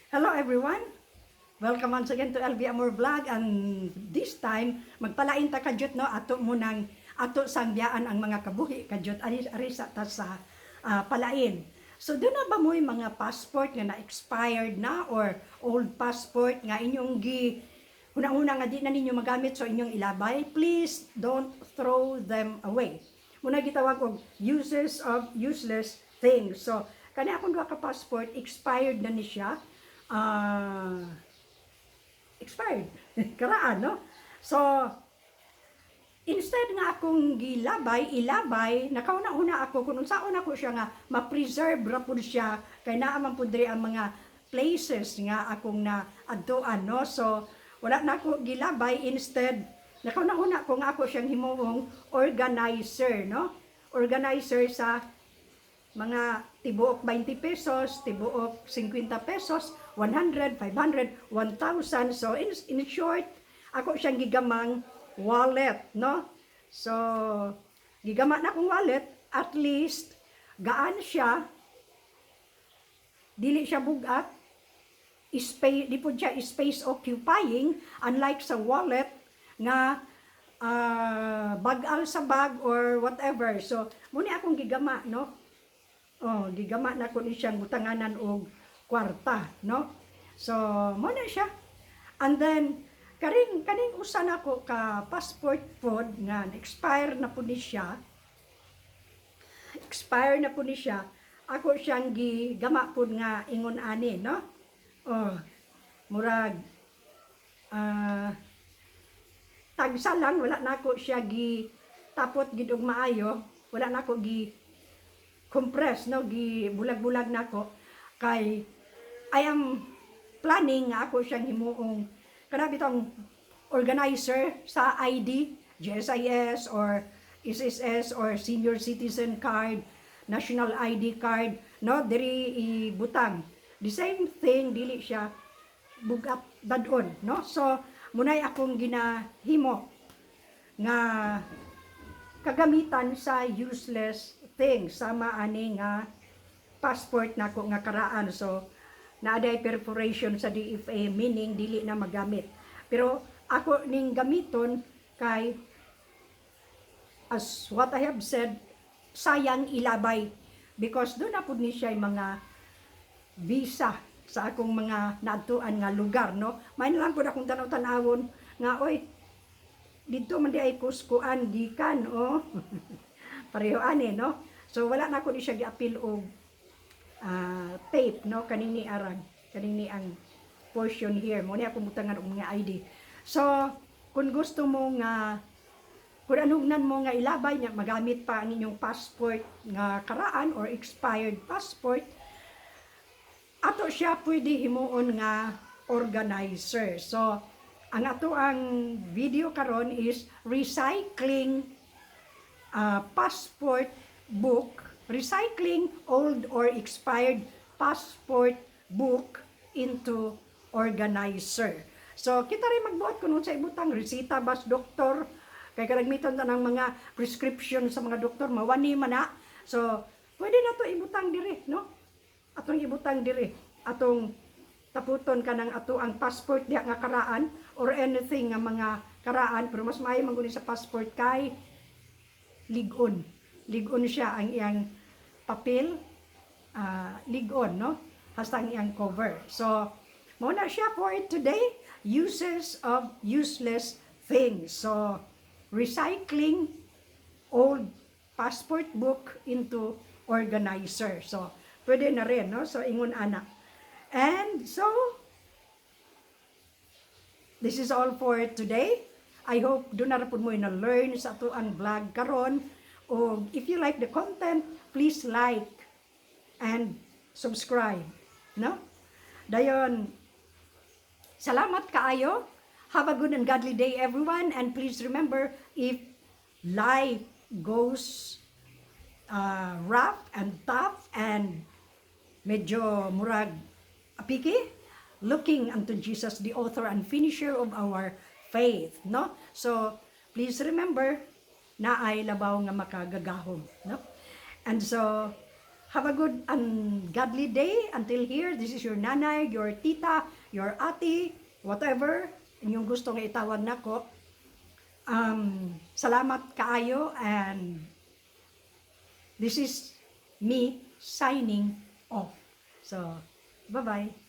Hello, everyone! Welcome once again to LB Amor Vlog, and this time magpalain ta kadyot, no? Ato mo nang ato sangbiyaan ang mga kabuhi kadyot ari ari sa ta sa palain. So duna ba mo'y mga passport nga na-expired na or old passport nga inyong gi una-una nga di na ninyo magamit, so inyong ilabay? Please don't throw them away. Muna gitawag og uses of useless things. So kani akong duha ka passport, expired na ni siya. Expired. Karaan, no? So, instead nga akong gilabay, ilabay, nakauna-una ako kung unsaon ako siya nga ma-preserve ra pud siya kay naa man pud diri ang mga places nga akong na adtuan, no? So, wala na ako gilabay. Instead, nakauna-una ko nga ako siyang himuong organizer, no? Organizer sa mga tibuok 20 pesos, tibuok 50 pesos, 100, 500, 1,000. So in short, ako siyang gigamang wallet, no? So gigama na akong wallet, at least gaan siya, dili siya bugat, space, di po siya space occupying, unlike sa wallet nga bagal sa bag or whatever. So, muni akong gigama, no? Oh, gigama na ko ni siyang butanganan og kwarta, no? So, mo na siya. And then karing kaning usa nako ka passport pod nga expire na po ni siya. Expire na po ni siya. Ako siyang gigama pod nga ingon ani, no? Oh, murag tagsa lang, wala nako siya gi tapot gid og maayo, wala nako gi compress, no? Gi bulag-bulag nako kay I am planning nga ako siyang himuong kana bitong organizer sa ID, GSIS or SSS or senior citizen card, national ID card, no? Diri ibutang. The same thing, dili siya bugat dadon, no? So munay akong ginahimo nga kagamitan sa useless things, sama ani nga passport nako nga karaan. So naaday perforation sa DFA, meaning dili na magamit, pero ako ning gamiton kay, as what I have said, sayang ilabay because duna pud ni siya mga visa sa akong mga naadtuan nga lugar, no? May lang pud akong tanaw-tanawon nga, "Oy, didto man di ay kuskuan gikan." Oh, pareho ani, no? So wala na ko ni siya giapil og tape, no? Kaning ni arang kaning ni ang portion here mo ni akong butangan og mga ID. So kung gusto mo nga, kung anugnan mo nga ilabay niya, magamit pa ang inyong passport nga karaan or expired passport, ato siya pwede himuon nga organizer. So ang ato ang video karon is recycling passport book, recycling old or expired passport book into organizer. So kita rin magbuhat kung sa ibutang resita bas doktor kay kalagmiton ta ng mga prescription sa mga doktor, mawani man na. So pwede na to ibutang diri, no? Atong ibutang diri, atong taputon ka ng ato ang passport diha nga karaan or anything nga mga karaan, pero mas maayo man guni sa passport kay ligon. Ligon siya ang iyang papel, ligon, no? Hasta ang iyang cover. So, mao na siya for today, uses of useless things. So, recycling old passport book into organizer. So, pwede na rin, no? So, ingon ana. And so, this is all for today. I hope duna ra pud mo na learn sa atoang vlog karon. O if you like the content, please like and subscribe, no? Dayon, salamat kaayo. Have a good and godly day, everyone, and please remember, if life goes rough and tough and medyo murag apiki, looking unto Jesus, the author and finisher of our faith, no? So, please remember naay labaw nga makagagahom, no? And so, Have a good and godly day. Until here, this is your nanay, your tita, your ate, whatever inyong gusto nga itawag nako. Salamat kaayo and this is me signing off. So, bye-bye.